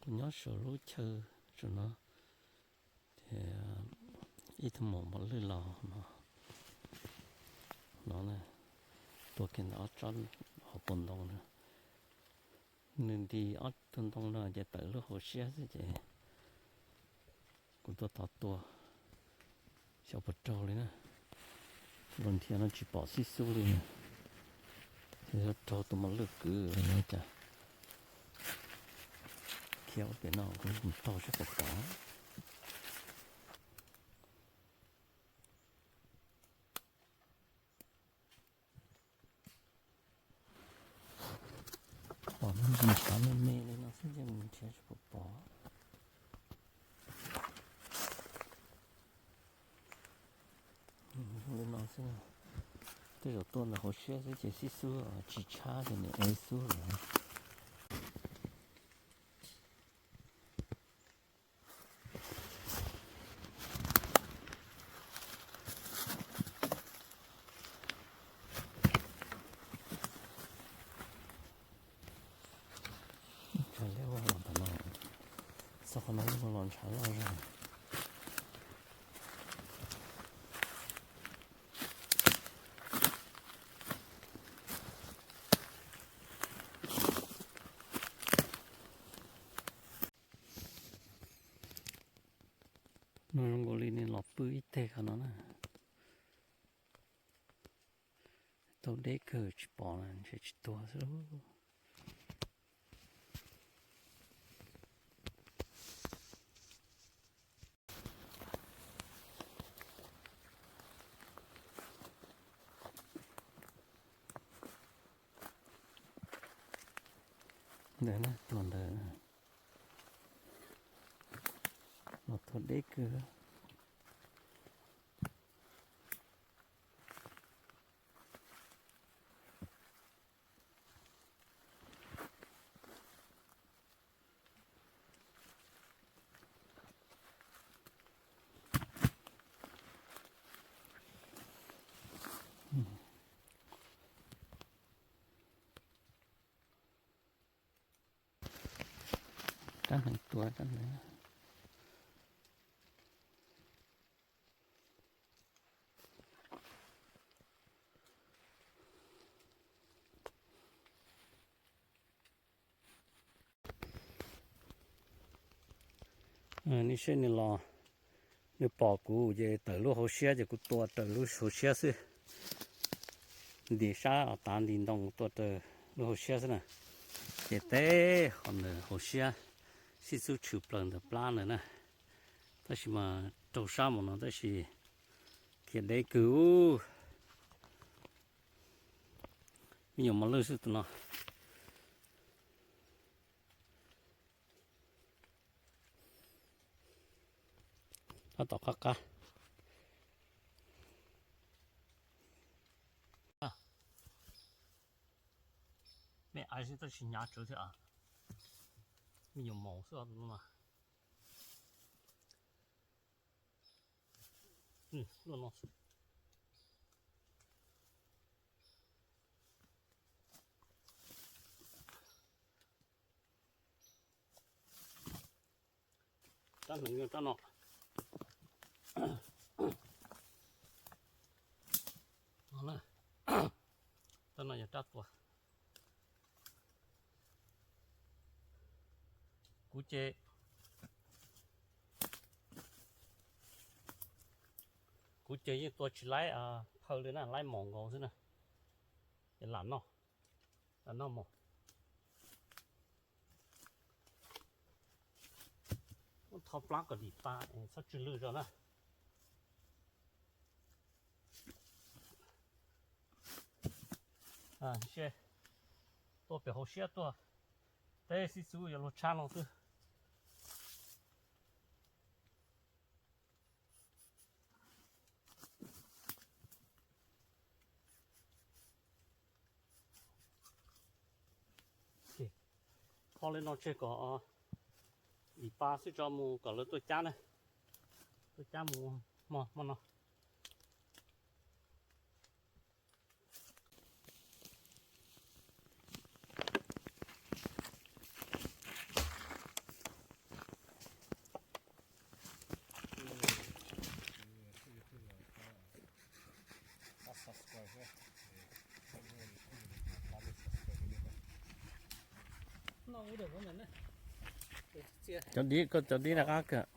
Kuv nyob saum lub chaw saum no, ces ib tug maum mos lwj los no, no na, tua kiag ntawm ob tsob hauv paus ntoo na. Nws nti ob tug ntoo no ces tawm lub hauv siab xwb ces kuv tuaj tos tua, xyov puas raug li na. Los nrhiav no tsis pom xib xub li na. Ces yog raug tus mos lwj kwv li no cas, khiav ua pem no kuv mus taug saib puas pom. Pom ntsis xav me me li no xwb ces mus nrhiav tsis pom pom. Li no xwb, tej zaum tuaj ntawm hauv siab xwb ces xib xub tsis tshab ces nws ev xub lawm. Ntshav liab los ntawm no, txog qhov no los ntshav loj zog. No zoo nkaus li nws los pw ib teg qhov no na. Tau deb kawg tsis pom na, ntshe tsis tuag xwb. Ntawd na, tuag ntawd. Los tuag deb kawg. Rab hneev tua rab hneev. Nej saib nws los, nws pom kuv ces tawm lub hauv siab ces kuv tua raws lub hauv siab xwb. Ntim sab tav ntim ntoo tua raws lub hauv siab xwb na. Ces teb qhov ntawd hauv siab xib xub tshwm plaws ntawm plab ntawd na. Tab sis mas raug sab mus no tab sis khiav deb kawg. Me nyuam mos lwj xwb tus no. Tab tom qab qab. Me aiv xwb tab sis hnyav tsawv thiab. Me nyuam maum xwb os tus no. Luaj no xwb. Rab hneev yog rab no. Rab no yog rab tua. Kuv ces, kuv ces yeej tua tsis laib phaw li na, laib mos nkaus xwb na. Ces lam noj, lam noj mos. Muab tho plab kom dim pa, txhob tsw lwj zog na. Tua pem hauv siab tuaj, teb xib xub yuav luag tshab no xwb. Kho li no tseg kom dim pa xwb tso mus kom lawv tuaj cab na. Tuaj cab mus hmo, hmo no. Cov dib, koj cov dib rov qab kawg.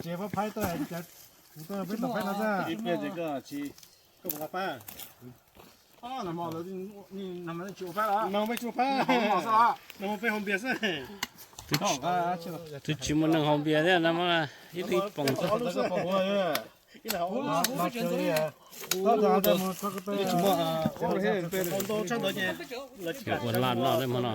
Tsev pab phaib tuaj, kuv tuaj peb tau phaib no xwb. Ib pliag ces koj tsis, koj puas nqa pab? No peb tsis ua pab, no peb haus npias xwb. Twb tsis muaj neeg haus npias thiab no, ib leeg ib poom xwb. Ua laj noj li hmo no.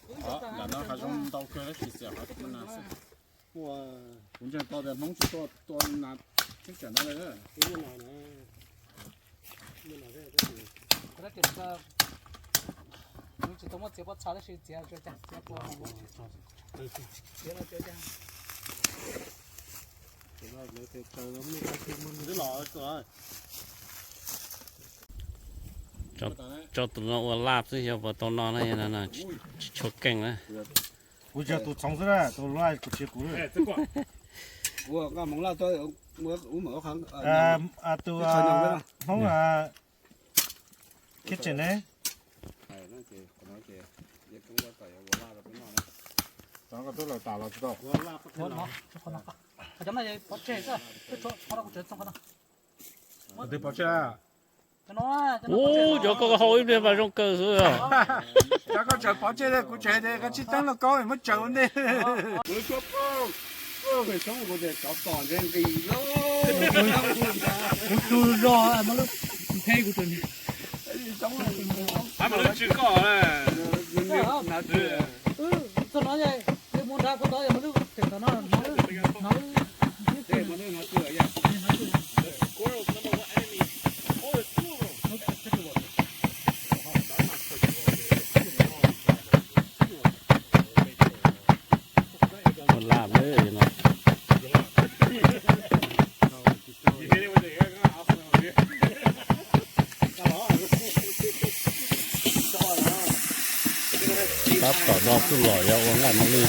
Lam no hav zoov ntau kawg, tsis xiam qhov tsis muaj nas xwb. Kuv ntseeg tau tias Hmoob tsis tuaj tua nas tseeb tsam no li. Tsis tau muaj txiav pob txha tab sis txiav txiav txiav no. Tso tus no ua laj xwb, yog puas tau no na, tsis tshua keej na. Kuv tsis yog tus txhoov xwb, tus laj kuv tsis kuv. Tus Hmoob kitchen ne. Twb pov tseg. Ub, cov koj hau ib pliag mas zoo kawg xwb os. Cov koj tseem pov tseg, kuv tseem hais tias koj tsib teeb lauj kaub muab tsaws ua ntej. Kuv tu zog mas lub ntheb kuv tus. Txog no, mus nrad kuv tod, mus lub tseem tom no, hnov lub, hnov lub. Ua laj lawm no. Tab tom no tuaj los yog ua nqaij mos lwj.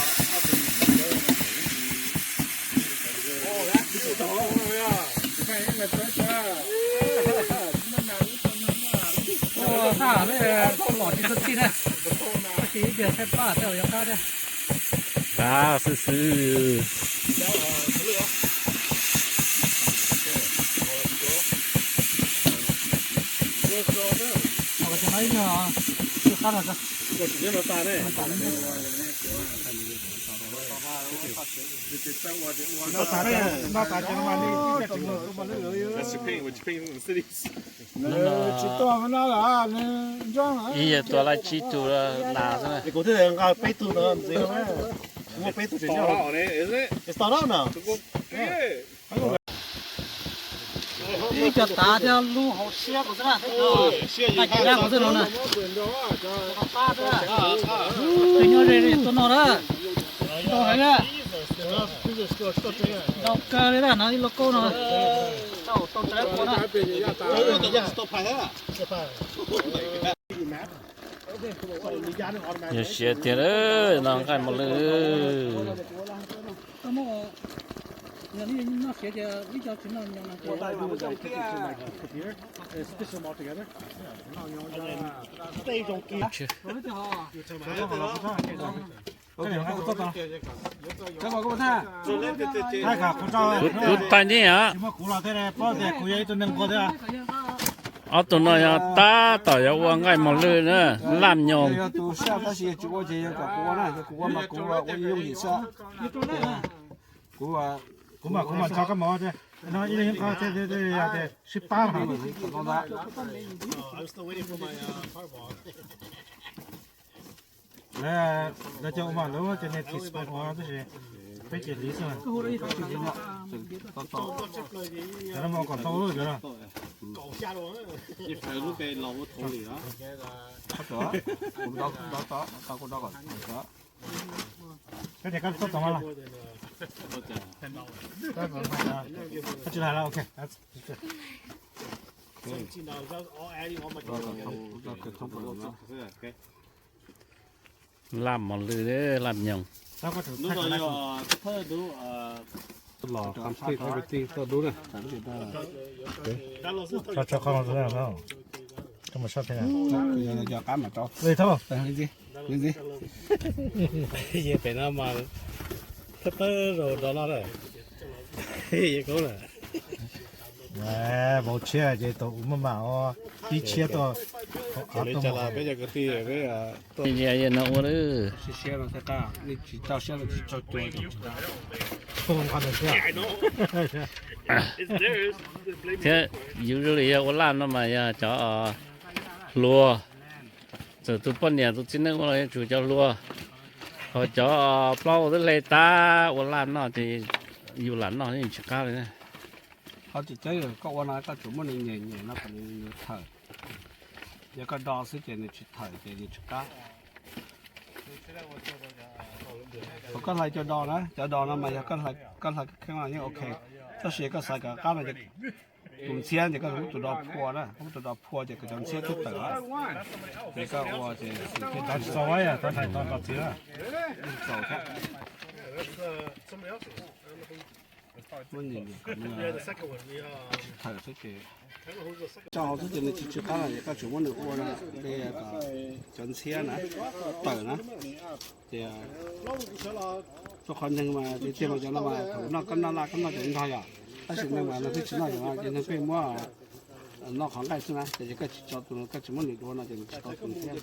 Ua thaj los tsis txhob txij na, tab sis ib pliag tshaib plab tej zaum yuav qab thiab. Qab xwb xwb. Ib yam tuav lawm tsib tug nas xwb. Kuv thiaj nqa peb tug ntawd ntxiv, muaj peb tug tseem nyob. Ib co tav thiab lub hauv siab kuv xwb na, nqa ces dab kuv xwb no na. Tus nyob ze tuaj noj na. Ntau heev na. Ntau kawg li na, no ib lub kaub no. Tau tau tsav ua na. Yog siav tiag, no nqaij mos lwj. Kuv tag nti os. Ob tug no yog tab tom yuav ua nqaij mos lwj na, laj nyoos. Kuv mas kuv mas tso koj mov thiab, no ib leeg ib qho thiab, sib pab. Lawv cov ua mas lawv cov niag thim spam ua tab sis peb ces liv xwb. Cov no mas ua kom tau cov no. Koj tias koj txhob txog mas los. Koj tsis hais los ok. Laj mos lwj, laj nyoos. Los complete everything tau dub na. Tso tso qhov no, koj mus sab pem na. Li thauj. Yog pem no mas thawj thawj rau do no lawm. Yog koob lawm. Vauv tshiab ces tau ua maj mam os, pib tshiab tuaj. Peb cov kwv tij peb no ua lawm. Siab siab no thiaj qab, nej tsis tau siab los tsis tau cua. Thiab usually yog ua laj no mas yog cov hluas, txawm tus poj niam tus txiv neej ua los yuav tsum cov hluas, ho cov plaub twb hle tag ua laj noj ces yus lam noj yeej tsis qab li na. Qhov tseem ceeb koj ua no koj tsum muab nws nyem nyem no kom nws thawm. Yog koj do xwb ces nws tsis thawm ces nws tsis qab. Thaum koj hlais cov do na, cov do no mas yog koj hlais kheeb los yeej ok, tab sis koj xav kom qab no ces tus ntxhiab ces koj muab tus do phua na, koj muab tus do phua ces kom cov ntxhiab thiaj tawm. Ces koj ua ces tsis txaus, txaus thiab. Muab nyem nyem kom nws thawm xwb ces, tso hauv xwb ces nws tsis tsw qab na, ces koj tsum muab nws ua no, cov ntxhiab na tawm na. Ces rau qhov neeg mas tiag tiag mas cov no mas thaum noj koj noj laj koj noj cov ntog yom, tab sis neeg mas neeg pheej tsis noj cov no ces neeg pheej muab noj qhov nqaij xwb na, ces koj tsis tso tus, koj tsis muab nws dua no ces nws tsis tau tus ntxhiab.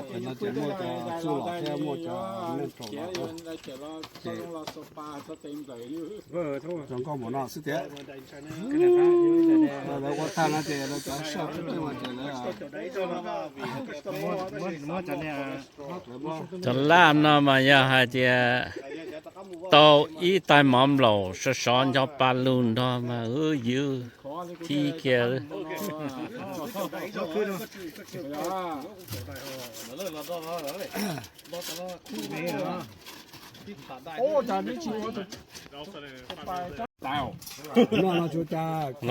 Pem no ces muaj cov txuj lom thiab muaj cov neeg raum lom, ces zoo nkauj npaum no xwb tiag. Lawv ua tag no ces lawv cov soj qeej mas ces lawv Cov laj no mas yog hais tias tau ib tais mov nplaum sov sov nco pa lug nrog mas wb ywv thib kiag. Los na,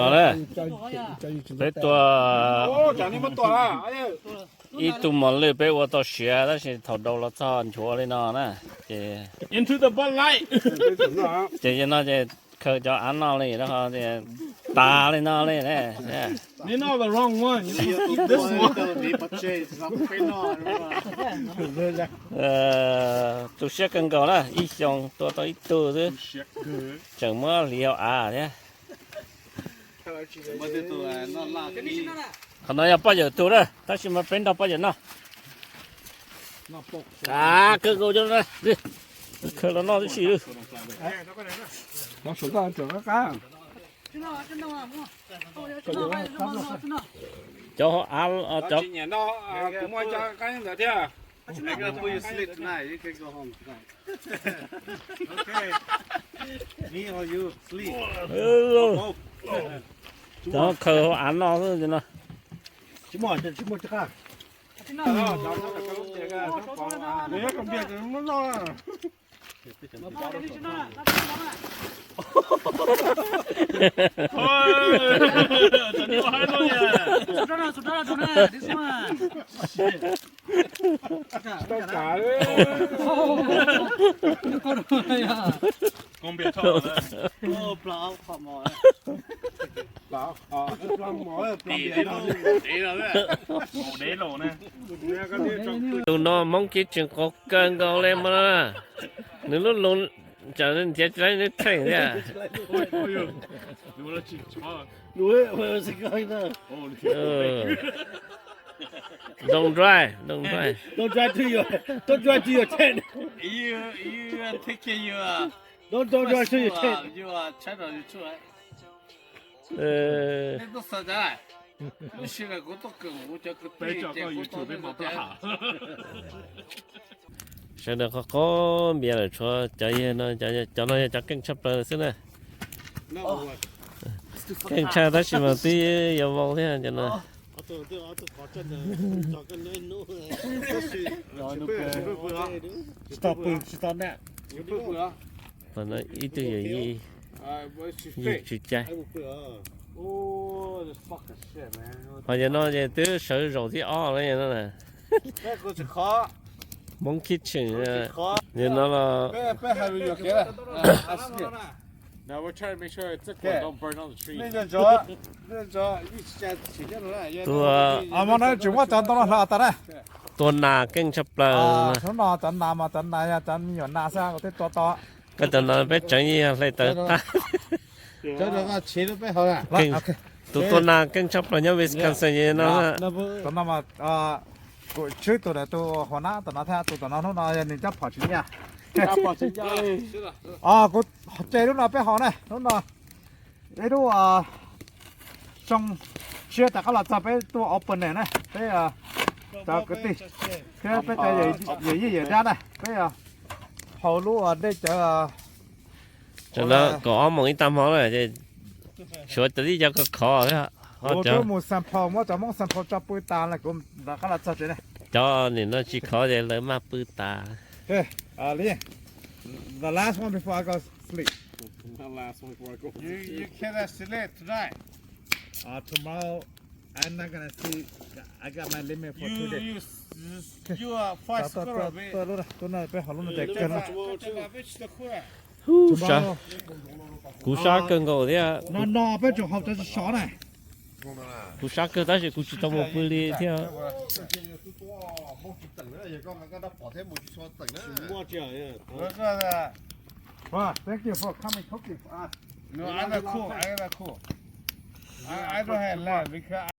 peb tua ib tug mos lwj peb ua tau siav tab sis thaum dau los txog nchuav li no na, ces ces no ces khaws cov av noj li, tas li no li. Tu siab kawg nkaus na, ib xyoos tua tau ib tug xwb, tseem muab hliv hauv av thiab. Qhov no yog poj yawm tug na, tab sis mas peb nrog poj yawm noj. Kawg nkaus, khaws los noj tib si. Cov hauv av, cov Cov khaws hauv av noj xwb no. Tus no Hmoob Ceeb tseem qhuav kawg nkaus li mas, nws lub lus tsam nws nrhiav tsis tau nws theej thiab. Don't drive, don't drive. Don't drive to your, don't drive to your tent. You, you take care your, don't, don't drive to your tent. Sawv daws qhov qhov npias lawm tshuav cov yawg no, cov no yog cov keej tshaj plaws xwb na. Keej tshaj tab sis mas twb yuav vau thiab cov no. Tsis tau pw, tsis tau nap. Ib tug yawm yij, yij tsw caij. Ho yog no ces twb sawv zaum thib ob lawm no na. Hmoob Kitchen. Yog no los tus, tsis muaj cov ntoo no hla tas na. Tua nas keej tshaj plaws. Hnub no cov nas mas cov nas yog cov me nyuam nas xwb kuv thiaj tua tau. Koj cov no peb tseev yog hle tawv tag. Tus tua nas keej tshaj plaws nyob Wisconsin no. Kuv tshwb tus ntawm tus hauv nab tom no thiab, tus tom no hnub no yog nws cov phom tsis nyiaj. Kuv tseg lub no peb haus na, lub no ib lub xyoo tshiab rov qab los txog peb tuaj opening na, peb cov kwv tij thiab peb cov yawm yij yawm dab na, peb haus lub dej cawv. Tam no kaum ob moos ib tag hmo na, tshuav cov tib co khov khov. Kuv twb mus sample, muab cov Hmoob sample tso pw tas lawm kuv rov qab los txog tsev ne. Cov nim no tsis khov ces lawv maj pw tas. The last one before I go sleep. You, you cannot sleep tonight. Uh, tomorrow, I'm not gonna sleep. I got my limit for two days. You, you, you are fast scorer, man. Tuaj lub no, peb haus lub no ces kawg no. Tomorrow. Kuv sab kawg nkaus thiab. No, no, peb tsum haus cov sov na. Kuv sab kawg tab sis kuv tsis tau mus pw li thiab. Thank you for coming cooking for us. No, I don't cook. I don't cook. I, I don't have land because